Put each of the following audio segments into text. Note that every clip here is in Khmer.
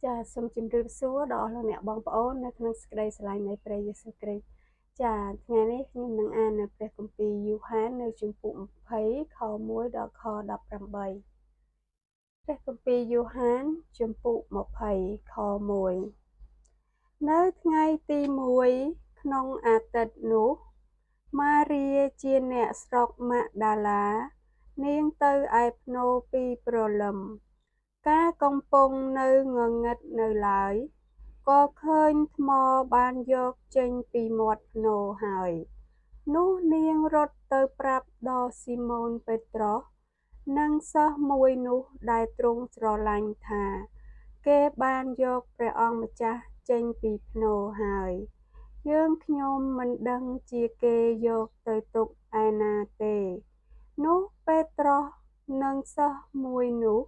ចាសូមជម្រាបសួរដល់អស់លោកអ្នកបងប្អូននៅក្នុងសេចក្តីស្រឡាញ់នៃព្រះយេស៊ូវគ្រីស្ទចាថ្ងៃនេះខ្ញុំនឹងអាននៅព្រះគម្ពីរយូហាននៅជំពូក20ខ1ដល់ខ18ព្រះគម្ពីរយូហានជំពូក20ខ1នៅថ្ងៃទី1ក្នុងអាទិត្យនោះម៉ារីជាអ្នកស្រុកម៉ាក់ដាឡានាងទៅឯផ្នូរពីព្រលឹមកាលកំពុងនៅងងឹតនៅឡើយក៏ឃើញថ្មបានយកចេញពីមាត់ផ្នូរហើយនោះនាងរត់ទៅប្រាប់ដល់ស៊ីម៉ូនពេត្រុសនិងសិស្សមួយនោះដែលទ្រង់ស្រឡាញ់ថា គេបានយកព្រះអង្គម្ចាស់ចេញពីផ្នូរហើយយើងខ្ញុំមិនដឹងជាគេយកទៅទុកឯណាទេនោះពេត្រុសនិងសិស្សមួយនោះ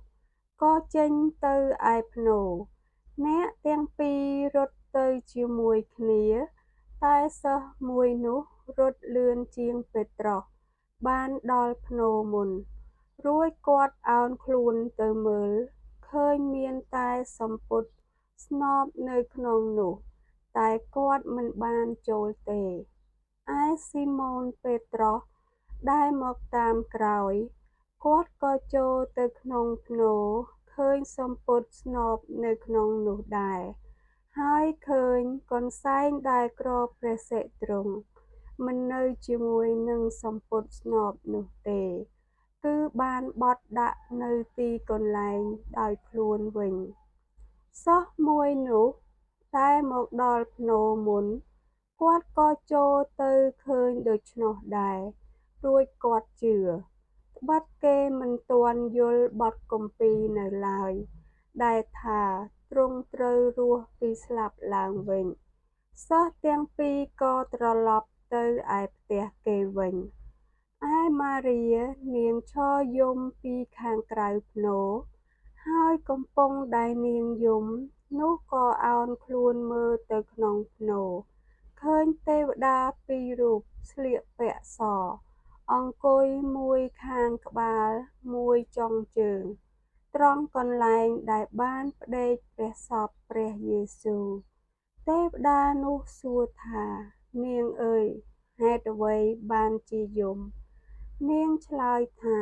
ក៏ចេញទៅឯផ្នូរអ្នកទាំងពីររត់ទៅជាមួយគ្នាតែសិស្សមួយនោះរត់លឿនជាងពេត្រុសបានដល់ផ្នូរមុនរួចគាត់ឱនខ្លួនទៅមើលឃើញមានតែសំពត់ស្នប់នៅក្នុងនោះតែគាត់មិនបានចូលទេឯស៊ីម៉ូនពេត្រុសដែលមកតាមក្រោយគាត់ក៏ចូលទៅក្នុងផ្នូរឃើញសំពត់ស្នប់នៅក្នុងនោះដែរហើយឃើញកន្សែងដែលគ្របព្រះសិរទ្រង់មិននៅជាមួយនឹងសំពត់ស្នប់នោះទេគឺបានបត់ដាក់នៅទីកន្លែងដោយខ្លួនវិញសិស្សមួយនោះដែលមកដល់ផ្នូរមុនគាត់ក៏ចូលទៅឃើញដូច្នោះដែររួចគាត់ជឿត្បិតគេមិនទាន់យល់បទគម្ពីរនៅឡើយដែលថាទ្រង់ត្រូវរស់ពីស្លាប់ឡើងវិញសិស្សទាំងពីរក៏ត្រឡប់ទៅឯផ្ទះគេវិញឯម៉ារីនាងឈរយំពីខាងក្រៅផ្នូរហើយកំពុងដែលនាងយំនោះក៏ឱនខ្លួនមើលទៅក្នុងផ្នូរឃើញទេវតាពីររូបស្លៀកពាក់សអង្គុយមួយខាងក្បាលមួយចុងជើងត្រង់កន្លែងដែលបានផ្ដេកព្រះសពព្រះយេស៊ូវទេវតានោះសួរថានាងអើយហេតុអ្វីបានជាយំនាងឆ្លើយថា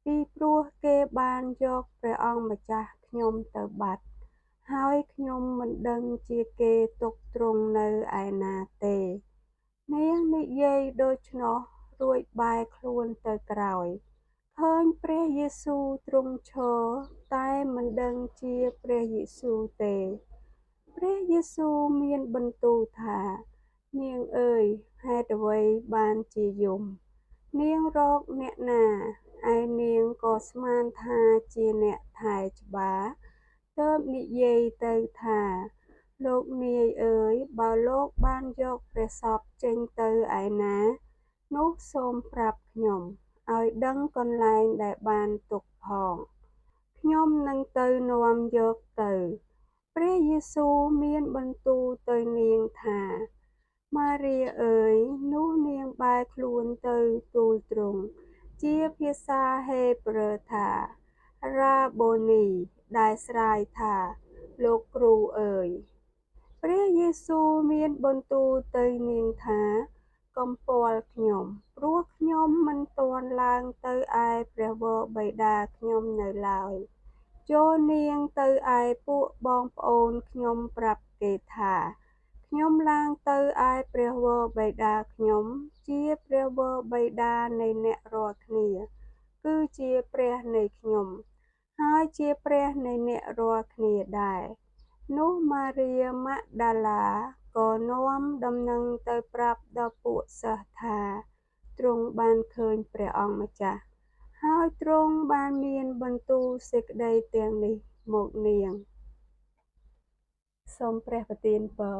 ពីព្រោះគេបានយកព្រះអង្គម្ចាស់ខ្ញុំទៅបាត់ហើយខ្ញុំមិនដឹងជាគេទុកទ្រង់នៅឯណាទេនាងនិយាយដូច្នោះរួចបែរខ្លួនទៅក្រោយឃើញព្រះយេស៊ូវទ្រង់ឈរតែមិនដឹងជាព្រះយេស៊ូវទេព្រះយេស៊ូវមានបន្ទូលថានាងអើយហេតុអ្វីបានជាយំនាងរកអ្នកណាឯនាងក៏ស្មានថាជាអ្នកថែច្បារទើបនិយាយទៅថាលោកនាយអើយបើលោកបានយកព្រះសពចេញទៅឯណានោះសូមប្រាប់ខ្ញុំឲ្យដឹងកន្លែងដែលបានទុកផងខ្ញុំនឹងទៅនាំយកទៅព្រះយេស៊ូវមានបន្ទូលទៅនាងថាម៉ារីអើយនោះនាងបែរខ្លួនទៅទូលទ្រង់ជាភាសាហេប្រឺថារ៉ាបូនីដែលស្រាយថាលោកគ្រូអើយព្រះយេស៊ូវមានបន្ទូលទៅនាងថាកុំពាល់ខ្ញុំព្រោះខ្ញុំមិនទាន់ឡើងទៅឯព្រះវរបិតាខ្ញុំនៅឡើយចូលនាងទៅឯពួកបងប្អូនខ្ញុំប្រាប់គេថាខ្ញុំឡើងទៅឯព្រះវរបិតាខ្ញុំជាព្រះវរបិតានៃអ្នករាល់គ្នាគឺជាព្រះនៃខ្ញុំហើយជាព្រះនៃអ្នករាល់គ្នាដែរនោះម៉ារីម៉ាក់ដាឡាក៏នាំដំណឹងទៅប្រាប់ដល់ពួកសិស្សថាទ្រង់បានឃើញព្រះអង្គម្ចាស់ហើយទ្រង់បានមានបន្ទូលសេចក្តីទាំងនេះមកនាងសូមព្រះប្រទានពរ